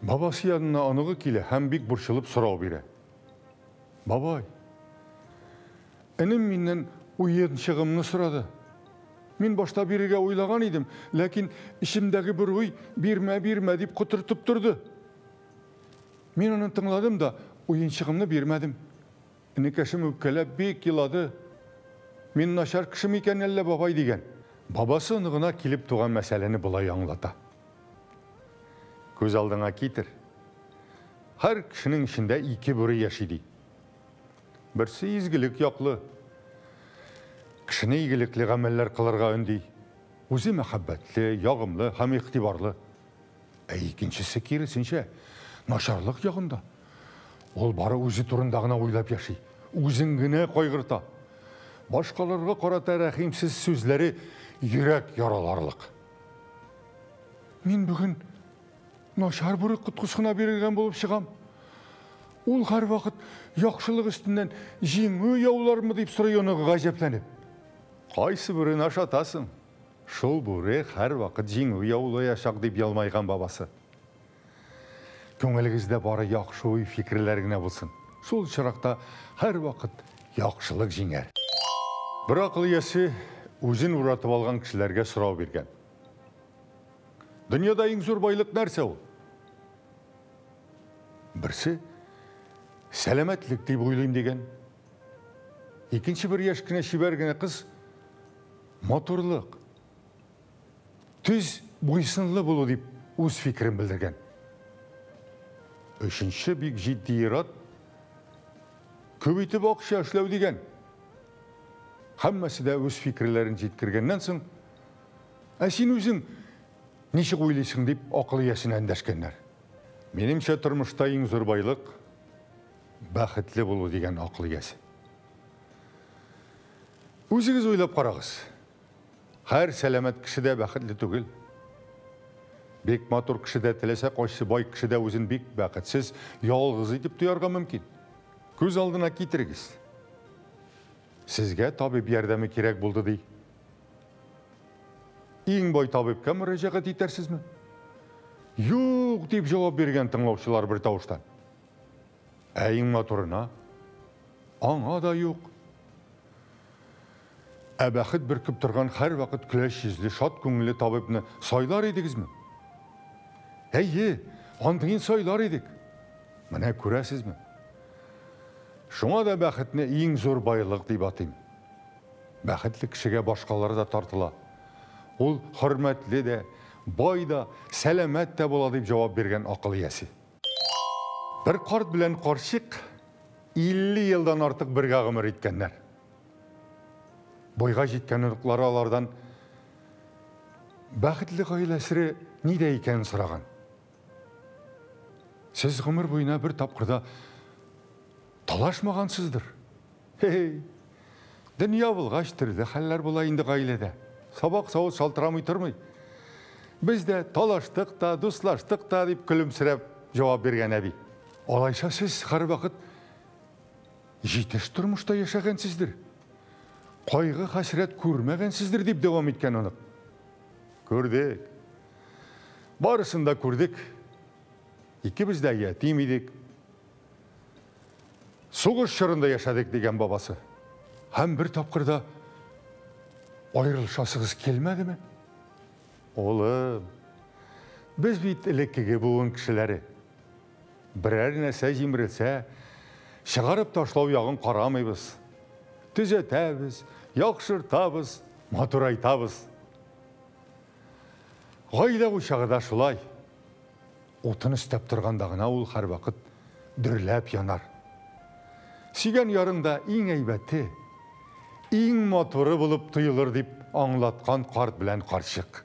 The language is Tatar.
Бабасы янына оныгы килә һәм бик борчылып сорау бирә. Бабай, энем миннән уенчыгымны сорады. Мин башта бирергә уйлаган идем, ләкин эчемдәге бер уй бирмә, бирмә дип котыртып торды. Мин аны тыңладым да, уенчыгымны бирмәдем. Энекәшем үпкәләп бик елады. Мин начар кеше микән әллә, бабай, дигән. Бабасы оныгына килеп туган мәсьәләне болай аңлата. Күз алдыңа китер. Һәр кешенең эчендә ике бүре яши ди. Берсе изгелек яклы. Кешене игелекле гамәлләр кылырга өнди. Үзе мәхәббәтле, ягымлы һәм игътибарлы. Ә икенчесе киресенчә, начарлык ягында. Ул бары үзе турында гына уйлап яши, үзен генә кайгырта. Башкаларга карата рәхимсез сүзләре йөрәк яраларлык. Мин бүген начар бүре коткысына бирелгән булып чыгам. Ул һәрвакыт яхшылык өстеннән җиңү яулармы дип сорый оныгы гаҗәпләнеп. Кайсы бүрене ашатасың? Шул бүре һәрвакыт җиңү яулаячак, дип елмайган бабасы. Күңелегездә бары яхшы уй-фикерләр генә булсын. Шул очракта һәрвакыт яхшылык җиңәр. Бер акыл иясе үзен уратып алган кешеләргә сорау биргән. Дөньяда иң зур байлык нәрсә ул? Берсе сәламәтлек дип уйлыйм дигән. Икенче бер яшь кенә чибәр генә кыз матурлык, төз буйсынлы булу дип үз фикерен белдергән. Өченче бик җитди ир-ат күп итеп акча эшләү дигән. Һәммәсе дә үз фикерләрен җиткергәннән соң, ә син үзең ничек уйлыйсың дип акыл иясенә эндәшкәннәр. Минемчә, тормышта иң зур байлык бәхетле булу дигән акыл иясе. Үзегез уйлап карагыз. Һәр сәламәт кеше дә бәхетле түгел. Бик матур кеше дә, теләсә кайсы бай кеше дә үзен бик бәхетсез, ялгыз итеп тоярга мөмкин. Күз алдына китерегез. Сезгә табиб ярдәме кирәк булды ди. Иң бай табибка мөрәҗәгать итәрсезме? Юк, дип җавап биргән тыңлаучылар бер тавыштан. Ә иң матурына? Аңа да юк. Ә бәхет бөркеп торган һәрвакыт көләч йөзле, шат күңелле табибны сайлар идегезме? Әйе, андыен сайлар идек. Менә күрәсезме? Шуңа да бәхетне иң зур байлык дип атыйм. Бәхетле кешегә башкалар да тартыла. Ул хөрмәтле дә, бай да, сәламәт тә була, дип җавап биргән акыл иясе. Бер карт белән карчык 50 елдан артык бергә гомер иткәннәр. Буйга җиткән оныклары алардан бәхетле гаилә сере нидә икәнен сораган. Сез гомер буена бер тапкыр да талашмагансыздыр. Хе-хе. Дөнья булгач, төрле хәлләр була инде гаиләдә. Сабак савыт шалтырамый тормый. Без дә талаштык та, дуслаштык та, дип көлемсерәп җавап биргән әби. Алайса сез һәрвакыт җитеш тормышта яшәгәнсездер. Кайгы-хәсрәт күрмәгәнсездер, дип дәвам иткән онык. Күрдек. Барысын да күрдек. Икебез дә ятим идек. Сугыш чорында яшәдек, дигән бабасы. Һәм бер тапкыр да аерылышасыгыз килмәдеме? Улым, без бит элеккеге буын кешеләре. Берәр нәрсә җимерелсә, чыгарып ташлау ягын карамыйбыз. Төзәтәбез, яхшыртабыз, матурайтабыз. Гаилә учагы да шулай. Утын өстәп торганда гына ул һәрвакыт дөрләп янар. Сөйгән ярың да иң әйбәте, иң матуры булып тоелыр, дип аңлаткан карт белән карчык.